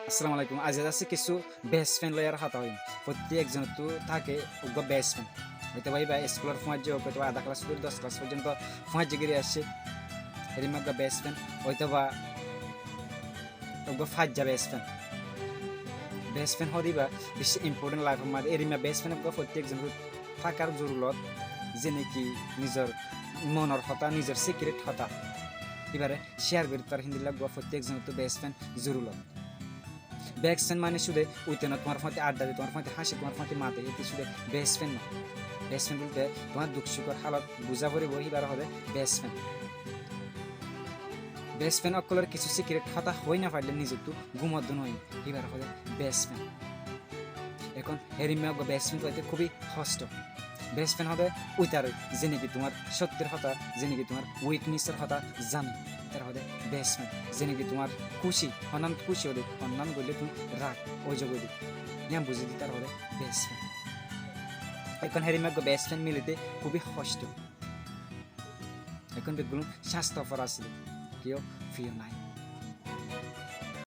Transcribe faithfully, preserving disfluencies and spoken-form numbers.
Assalamu alaikum. Aijja asé kissú best friend loiyaré hotá hoiyum. Fottí ekzonottú táke uggúa best friend. Óitoba íba eskulor fuañijja ók, óitoba adá kelas dóri doc kelas foijjonto fuañijja gorí aiccé. Erimma uggúa best friend, óitoba uggúa faijja best friend. Best friend hoóde íba beci important lifeor máze. Erimma best friend uggúa fottí ekzonottú tákar zorurot, zene ki nizor monor hotá, nizor secret hotá íbaré share gorí fare, héndilla uggúa fottí ekzonottú best friend zorurot. Best friend mane cúde uite no, tuáñr fúañti adda de, tuáñr fúañti háñce, tuáñr fúañti mate, héti cúde best friend no. Best friend bolte tuáñr duk sukor halot buzá foribó, híbaré hoóde best friend. Best friend ókkolor kissú secret hotá hoói no faille nizottú gúmot dún óiye, híbaré hoóde best friend. Ehón erimma uggúa best friend faite kúbi hosto. Best friend hoóde uitaré, zene ki tuáñr cóktir hotá, zene ki tuáñr weaknessor hotá zane, ítaré hoóde best friend. Zene ki tuáñr kúci, honnán kúci óde, honnán goille tuñí rag ói zagói de, yían buzí de, ítaré hoóde best friend. Ehón erimma uggúa best friend milite kúbi hosto. Ehón beggún cáñsto fora asé de, kiyó fiyo nái.